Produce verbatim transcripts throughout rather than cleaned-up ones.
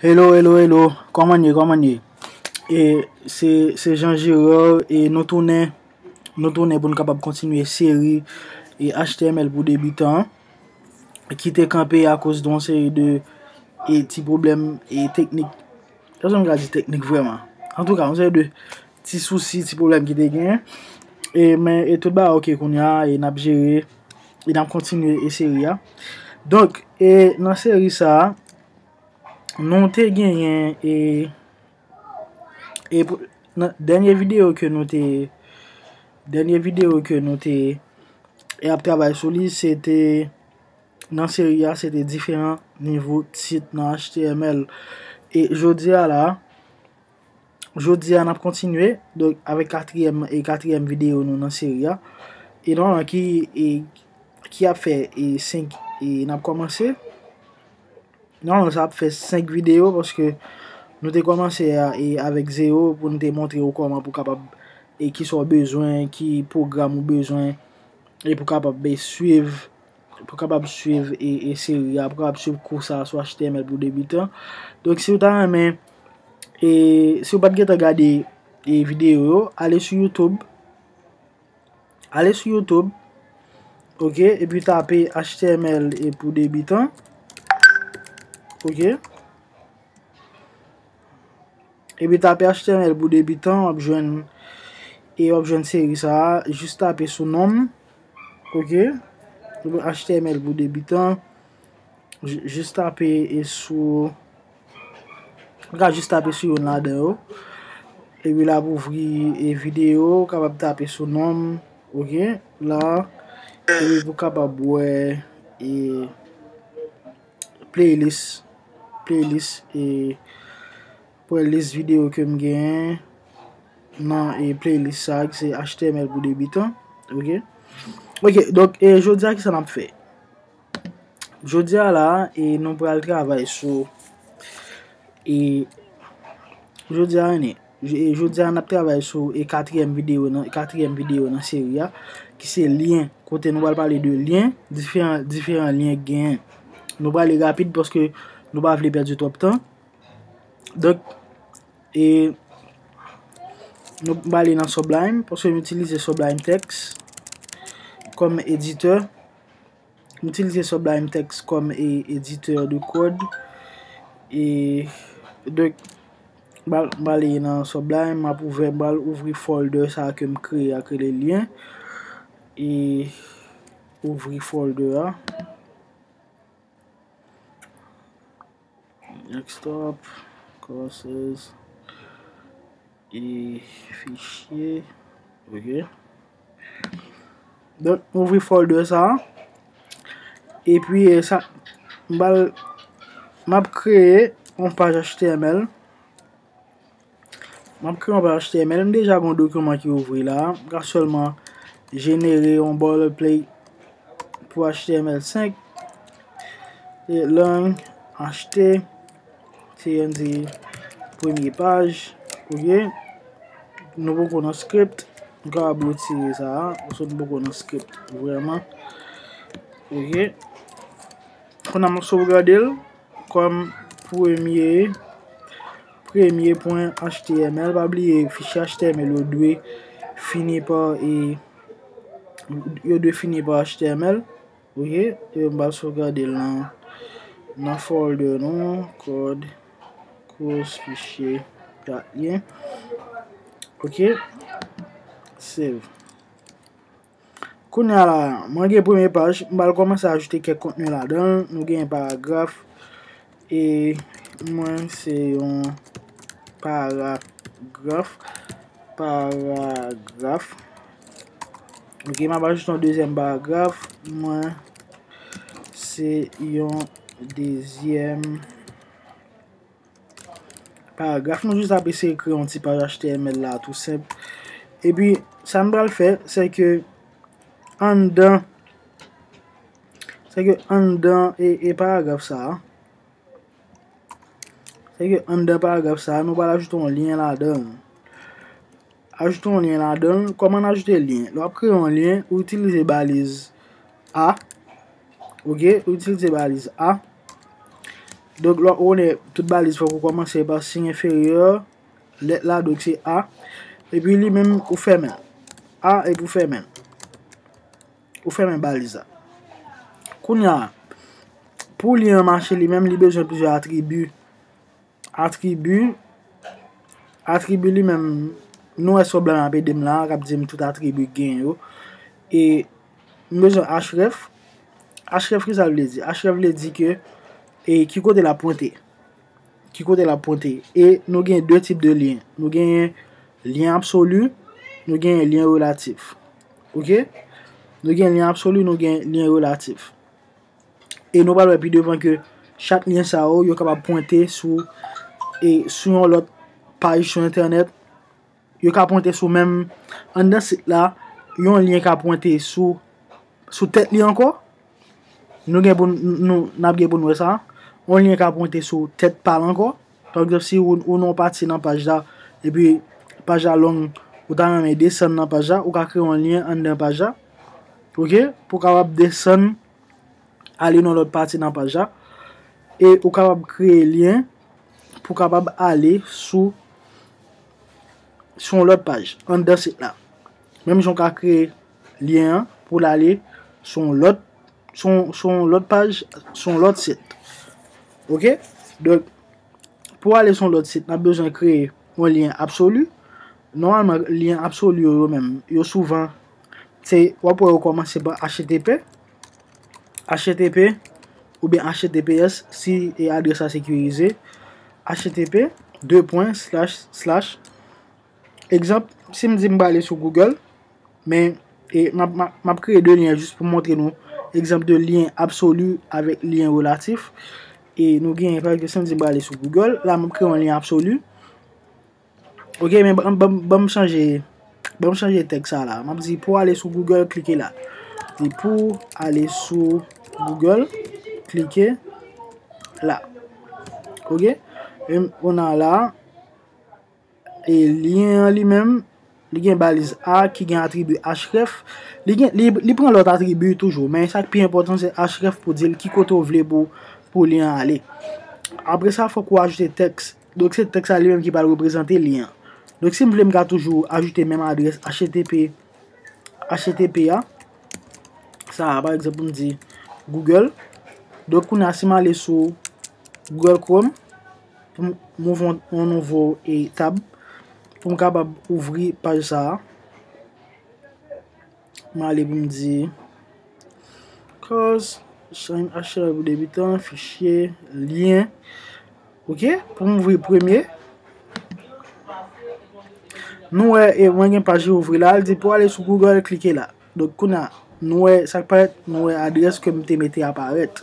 Hello, hello, hello. Kòman ye, kòman ye? E se, se Jean Gérard e nou tounen, nou tounen pou n kapab kontinye seri e H T M L pou debitan an, ki te kanpe akoz de yon seri de e ti pwoblèm e teknik. Èske m ka di teknik vrèman? Antouka, yon seri de ti sousi, ti pwoblèm ki te genyen. E men e tout bagay oke kounye a, e n ap jere, e n ap kontinye e seri a. Donk, e nan seri sa a, nou te genyen e, e pou, nan dènye videyo ke nou te, dènye videyo ke nou te e ap travay sou li, se te nan seri a, se te diferan nivo tit nan H T M L. E jodi a la, jodi a n ap kontinye, donk, avèk katriyèm e katriyèm videyo nou nan seri a. E nòmalman ki, e, ki ap fè e senk, e n ap kòmanse. Nòmalman sa ap fè senk videyo paske nou te kòmanse a, e avèk zewo pou nou te montre w kòman pou kapab, e kisa w bezwen, ki pwogram ou bezwen, e pou kapab, e, swiv, pou kapab swiv e, e seri a, pou kapab swiv kou sa a sou H T M L pou debitan. Donk, si w ta renmen, e si w pa t gentan gade e videyo yo, ale sou YouTube. Ale sou YouTube, oke, epi tape H T M L e pou debitan, oke. Epi tape H T M L pou debitan, w ap jwenn, e w ap jwenn seri sa a. Jis tape sou non m, oke. Epi H T M L pou debitan, j-, jis tape e sou, ou ka jis tape sou youn ladan yo. Epi l ap ouvri e videyo, ou kapab tape sou non m, oke, la. Epi pou kapab wè e playlist, playlist, e pou wè lis videyo ke m genyen nan e playlist sa a, ki se H T M L pou debitan. Oke. Oke, donk, e jodi a, kisa n ap fè? Jodi a la, e nou pral travay sou, e jodi a, ane, j-, e jodi a, n ap travay sou e katriyèm videyo nan, katriyèm videyo nan seri a, ki se lyen, kote nou pral pale de lyen, diferan, diferan lyen k genyen. Nou prale rapid paske nou pa vle pèdi twòp tan. Donk, e nou prale nan Sublime, paske m itilize Sublime Text kòm editè. M itilize Sublime Text kòm e, editè de kòd. E, donk, m al, m ale nan Sublime, m ap ouvè, m al ouvri folder sa a ke m kreye a, k rele lyen. E ouvri folder a. Desktop, courses, e fichye. Oke. Donk, m ouvri folder sa a. Epi, e, sa, m pral, m ap kreye yon paj H T M L. M ap kreye yon paj H T M L. M deja gen yon dokiman ki ouvri la. M ka sèlman jenere yon boilerplate pou H T M L senk. E lang H T, se yon di premye paj. Oke. Nou poko nan script. Nou kapab retire sa a, paske nou poko nan script vrèman. Oke. Kounye a m ap sovgade l kòm premye, premye pwen H T M L. Pa bliye, fichye H T M L yo dwe fini pa, e, yo dwe fini pa H T M L. Oke, e m pral sovgade l nan, nan folder nou, kòd, kous, fichye, kat lyen. Oke, save. Kounye a la, mwen gen premye paj, m pral kòmanse ajoute kèk kontni ladan l. Nou gen paragraf, e mwen se yon paragraf, paragraf. Oke, m ap ajoute yon dezyèm paragraf. Mwen se yon dezyèm paragraf. Nou jis ap eseye kreye yon ti paj H T M L la, tou senp. Epi, sa n pral fè, se ke anndan, se ke anndan e, e paragraf sa a, se ke anndan paragraf sa a, nou pral ajoute yon lyen ladan l. Ajoute yon lyen ladan l. Kòman n ajoute lyen? Lè w ap kreye yon lyen, ou itilize baliz A. Oke, ou itilize baliz A. Donk, lè ou konnen tout baliz, fòk ou kòmanse pa siy enferyè, lèt la, donk se A. Epi li menm, ou fèmen l. A, epi ou fèmen l. Ou fèmen baliz la. Kounye a, pou lyen an mache li menm, li bezwen plizyè atribi. Atribi, atribi li menm, nou wè sòblè m ap ede m la, k ap di m tout atribi k genyen yo. E m bezwen href. Href, ki sa l vle di? Href vle di ke, e ki kote l ap pwente. Ki kote l ap pwente. E nou gen de tip de lyen. Nou genyen lyen absoli, nou genyen lyen relatif. Oke? Nou gen lyen absoli, nou gen lyen relatif. E nou pral wè pi devan ke chak lyen sa yo, yo kapab pwente sou, e sou yon lòt paj sou entènèt. Yo ka pwente sou menm anndan sit la, yon lyen ka pwente sou, sou tèt li ankò. Nou gen pou n, nou, n ap gen pou n wè sa. Yon lyen ka pwente sou tèt pa l ankò. Pa egzanp, si ou, ou nan yon pati nan paj la, epi paj la long, ou ta renmen desann nan paj la, ou ka kreye yon lyen anndan paj la. Oke? Pou w kapab desann, ale nan lòt pati nan paj la. E ou kapab kreye lyen pou w kapab ale sou, sou yon lòt paj, anndan sit la. Menm jan w ka kreye lyen an pou l ale sou yon lòt, sou, sou yon lòt paj, sou yon lòt sit. Oke? Donk, pou ale sou yon lòt sit, n ap bezwen kreye yon lyen absoli. Nòmalman, lyen absoli yo, yo menm, yo souvan, se, w ap wè yo kòmanse pa H T T P, H T T P oubyen H T T P S, si e adrès la sekirize, H T T P, de pwen, slash, slash. Egzanp, si m di m prale sou Google, men, e, m ap, m ap, m ap kreye de lyen jis pou montre nou egzanp de lyen absoli avèk lyen relatif. E nou gen, pa egzanp, si m di m prale sou Google, la m ap kreye yon lyen absoli. Oke, men ban, ban, ban m chanje, ban m chanje tèks sa la. M ap di pou ale sou Google, klike la. Di pou ale sou Google, klike la. Oke? E m, kounye a la, e lyen an li menm, li gen baliz A ki gen atribi href. Li gen, li, li pran lòt atribi toujou, men sa k pi enpòtan se href pou di l ki kote w vle pou, pou lyen an ale. Apre sa, fòk ou ajoute tèks. Donk, se tèks la li menm ki pral reprezante lyen an. Donk, si m vle, m ka toujou ajoute menm adrès H T T P, H T T P a. Sa a, pa egzanp, pou m di Google. Donk, kounye a, si m ale sou Google Chrome, pou m, m ouvri yon, yon nouvo, e, tab, pou m kapab ouvri paj sa a. M ale pou m di course, Shine H T M L pou debitan, fichye, lyen. Oke, pou m ouvri premye. Nou wè, e, mwen gen paj ki ouvri la, l di pou ale sou Google, klike la. Donk, kounye a, nou wè sa k parèt, nou wè adrès ke m te mete a parèt.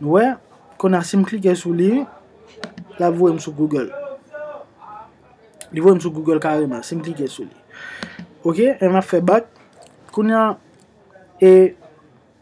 Nou wè, kounye a, si m klike sou li, l ap voye m sou Google. Li voye m sou Google kareman, si m klike sou li. Oke, e m ap fè back. Kounye a, e,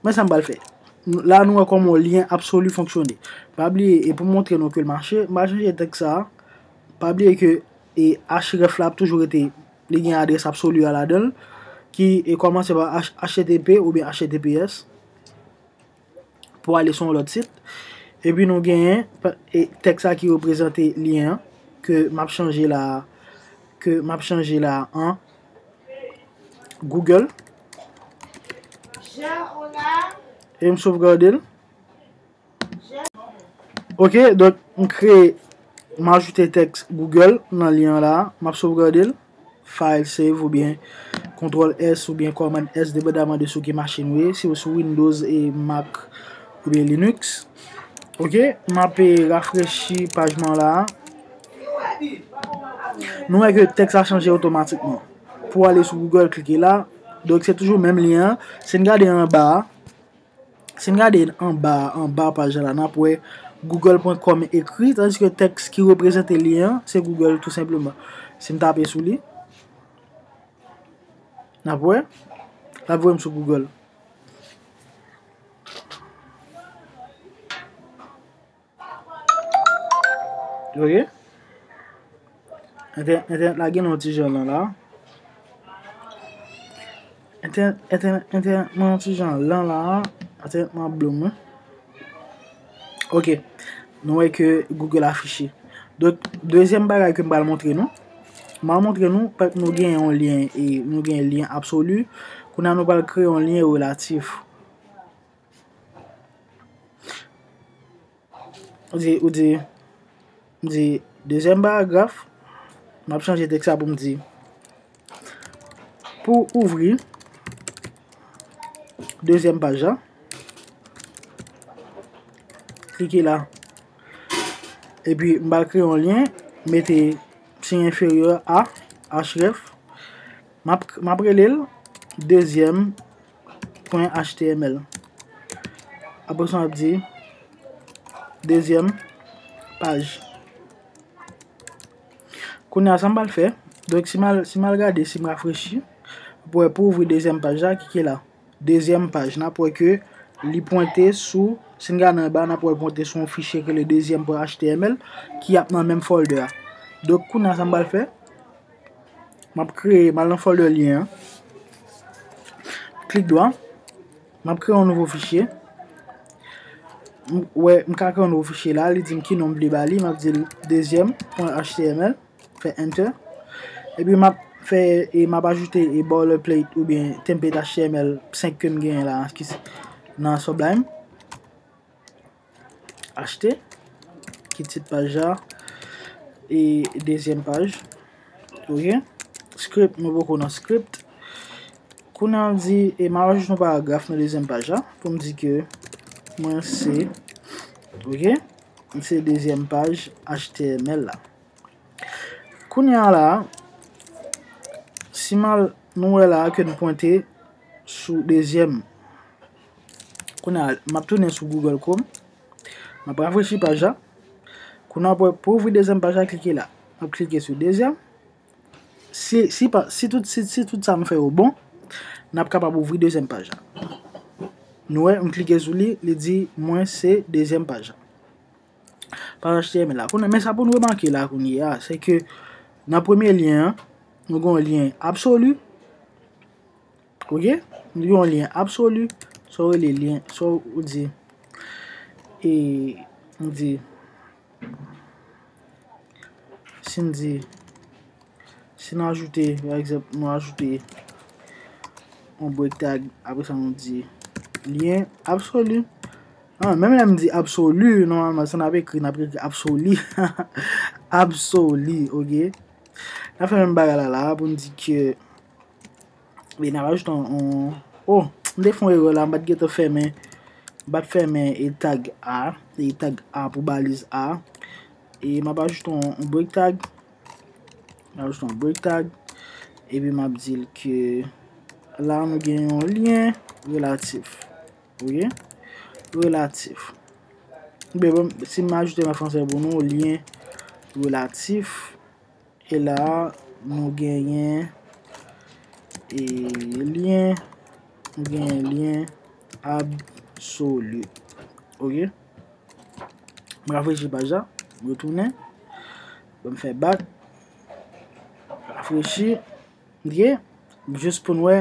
men sa m pral fè. La, nou wè kòman yon lyen absoli fonksyone. Pa bliye, e pou montre nou ke l mache, m pral chanje tèks sa a. Pa bliye ke, e, href la ap toujou rete, li gen adrès absoli a ladan l, ki, e, kòmanse pa H-, H T T P oubyen H T T P S. Pou ale sou yon lòt sit. Epi nou genyen, pa, e, tèks la ki reprezante lyen an, ke m ap chanje la, ke m ap chanje la an Google. E m sovgade l. Oke, donk, m kreye, m ajoute tèks Google nan lyen an la, m ap sovgade l. File save oubyen kontwòl S oubyen kòmann S, depandaman de sou ki machin ou ye, si w sou Windows e Mac oubyen Linux. Oke, m ap, e, rafrechi paj mwen la. Nou wè ke tèks la chanje otomatikman. Pou ale sou Google, klike la. Donk, se toujou menm lyen an. Si n gade anba a, Si n gade anba, anba paj la, n ap wè google pwen kòm ekri, tandiske tèks ki reprezante lyen an, se Google tou senpleman. Si m tape sou li, n ap wè, l ap voye m sou Google. Oke? Entè-, entènèt la gen yon ti jan lan la. Entè-, entè-, entènèt mwen yon ti jan lan la. Entènèt mwen ap blow mwen. Oke. Nou wè ke Google afiche. Donk, dezyèm bagay ke m pral montre nou, m pral montre nou, nou gen yon lyen, e nou gen lyen absoli, kounye a nou pral kreye yon lyen relatif. Ou di, ou di, m di, dezyèm paragraf, m ap chanje tèks la pou m di, pou ouvri dezyèm paj la, klike la. Epi, m pral kreye yon lyen, mete siy enferyè a, href. M ap, m ap rele l dezyèm pwen H T M L. Apre sa, m ap di dezyèm paj. Kounye a, sa m pral fè, donk, si m al, si m al gade, si m rafrechi, pou wè, pou ouvri dezyèm paj la, klike la. Dezyèm paj, n ap wè ke li pwente sou, si n gade anba, n ap wè l pwente sou yon fichye ki rele dezyèm pwen H T M L, ki ap nan menm folder a. Donk, kounye a, sa m pral fè, m ap kreye, m al nan folder lyen an. Klik dwa. M ap kreye yon nouvo fichye. M, wè, m ka kreye yon nouvo fichye la. Li di m ki non m vle ba li. M ap di l dezyèm pwen H T M L. Fè enter. Epi m ap fè, e m ap ajoute e boilerplate oubyen template H T M L senk ke m genyen la, ki s-, nan Sublime. Achte, ki tit paj la, e dezyèm paj. Ok. Script, nou poko nan script. Kounye a m di, e m ap ajoute yon paragraf nan dezyèm paj la, pou m di ke mwen se, ok, m se dezyèm paj H T M L la. Kounye a la, si m al, nou wè la ke n pwente sou dezyèm. Kounye a, m ap tounen sou Google Chrome. M ap rafrechi paj la. Kounye a, pou, pou ouvri dezyèm paj la, klike la. M ap klike sou dezyèm. Si, si pa, si tout, si, si tout sa m fè yo bon, n ap kapab ouvri dezyèm paj la. Nou wè, m klike sou li, li di, mwen se dezyèm paj la. Paj H T M L la. Kounye a, men sa pou n remake la kounye a, se ke nan premye lyen an, nou gen yon lyen absoli. Ok? Nou gen yon lyen absoli. Sa w rele lyen, sa w di, e, nou di, si n di, si n ajoute, pa egzanp, nou ajoute yon break tag, apre sa nou di lyen absoli. Ah, menm lè m di absoli, nòmalman, sa n ap ekri, n ap ekri absoli. Absoli, ok? N ap fè menm bagay la, la, pou n di ke, men n ap ajoute yon, yon, oh, m te fè yon erè la, m pa t gentan fèmen, m pa t fèmen e tag A, e tag A pou baliz A. E m ap ajoute yon, yon break tag. M ap ajoute yon break tag. Epi m ap di l ke la nou gen yon lyen relatif. Ok? Relatif. Oubyen, bon, si m ajoute l an fransè pou nou, lyen relatif. E la, nou genyen, e, lyen, nou genyen lyen absoli. Ok? M rafrechi paj la, m retounen. Ban m fè back. Rafrechi. Ok? Jis pou n wè,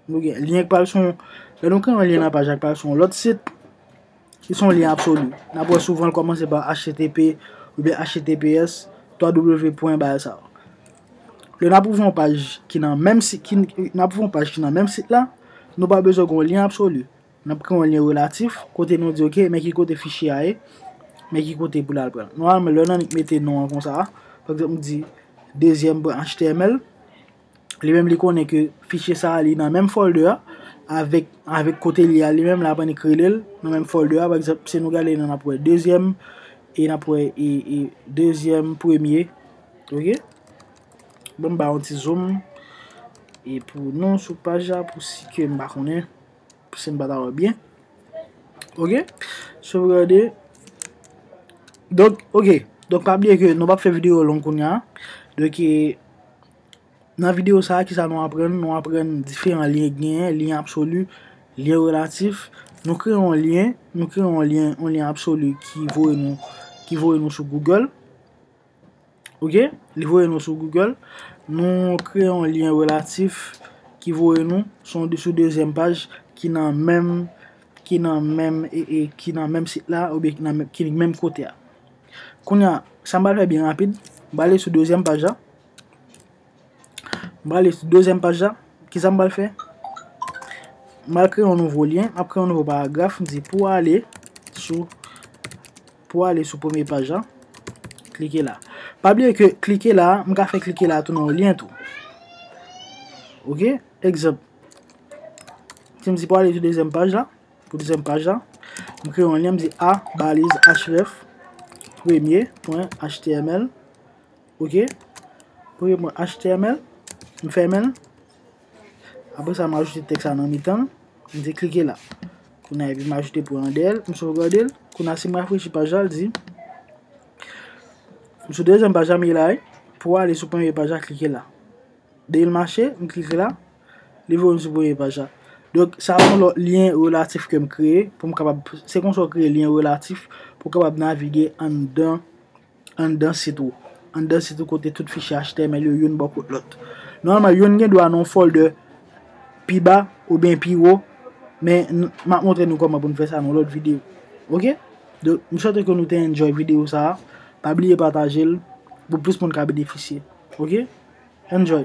nou gen lyen k pral sou, lè nou kreye yon lyen nan paj la k pral sou yon lòt sit, ki se yon lyen absoli. N ap wè souvan l kòmanse pa H T T P oubyen H T T P S, twa W pwen bagay sa yo. Lè n ap ouvri yon paj ki nan menm sit, ki, n ap ouvri yon paj ki nan menm sit la, nou pa bezwen gen yon lyen absoli. N ap kreye yon lyen relatif, kote nou di, ok, men ki kote fichye a ye, men ki kote pou l al pran. Nòmalman, lè n annik mete non an konsa, pa egzanp, m di dezyèm pwen H T M L, li menm li konnen ke fichye sa a, li nan menm folder a, avèk, avèk kote l ye a, li menm l ap annik rele l nan menm folder a. Pa egzanp, si nou gade la, n ap wè dezyèm, e n ap wè, e, e dezyèm, premye, ok? Bon, m ba yon ti zoom, e pou nou sou paj la, pou si ke m pa konnen, si m pa ta wè byen. Ok? So, regade. Donk, ok. Donk, pa bliye ke nou p ap fè videyo long kounye a. Donk, e, nan videyo sa a, kisa nou aprann? Nou aprann diferan lyen ki genyen, lyen absoli, lyen relatif. Nou kreye yon lyen, nou kreye yon lyen, yon lyen absoli ki voye nou, ki voye nou sou Google. Ok? Li voye nou sou Google. Nou kreye yon lyen relatif ki voye nou sou, sou dezyèm paj ki nan menm, ki nan menm, e, e, ki nan menm sit la, oubyen ki nan menm, ki menm kote a. Kounye a, sa m pral fè byen rapid. M prale sou dezyèm paj la. M prale sou dezyèm paj la. Kisa m pral fè? M pral kreye yon nouvo lyen, m ap kreye yon nouvo paragraf. M di pou ale sou pou ale sou premye paj la, klike la. Pa bliye ke klike la, m ka fè klike la tounen yon lyen tou. Ok? Egzanp. Si m di pou ale sou dezyèm paj la, pou dezyèm paj la, m kreye yon lyen, m di a baliz href premye pwen html. Ok? Premye pwen html, m fèmen l. Apre sa, m ajoute tèks la nan mitan l. M di klike la. Kounye a, epi m ajoute pwen an dèyè l, m sovgade l. Kounye a, si m rafrechi paj la, l di, m sou dezyèm paj la, m ye la, wi. Pou ale sou premye paj la, klike la. Depi l mache, m klike la, li voye m sou premye paj la. Donk, sa se yon lòt lyen relatif ke m kreye pou m kapab, se konsa w kreye lyen relatif pou w kapab navige anndan, anndan sit ou. Anndan sit ou kote tout fichye html yo youn bò kot lòt. Nòmalman, youn gen dwa nan yon folder pi ba oubyen pi wo, men n-, m ap montre nou kòman pou n fè sa nan lòt videyo. Ok? Donk, m swete ke nou te enjoy videyo sa a. Pa bliye pataje l pou plis moun ka benefisye. Ok? Enjoy!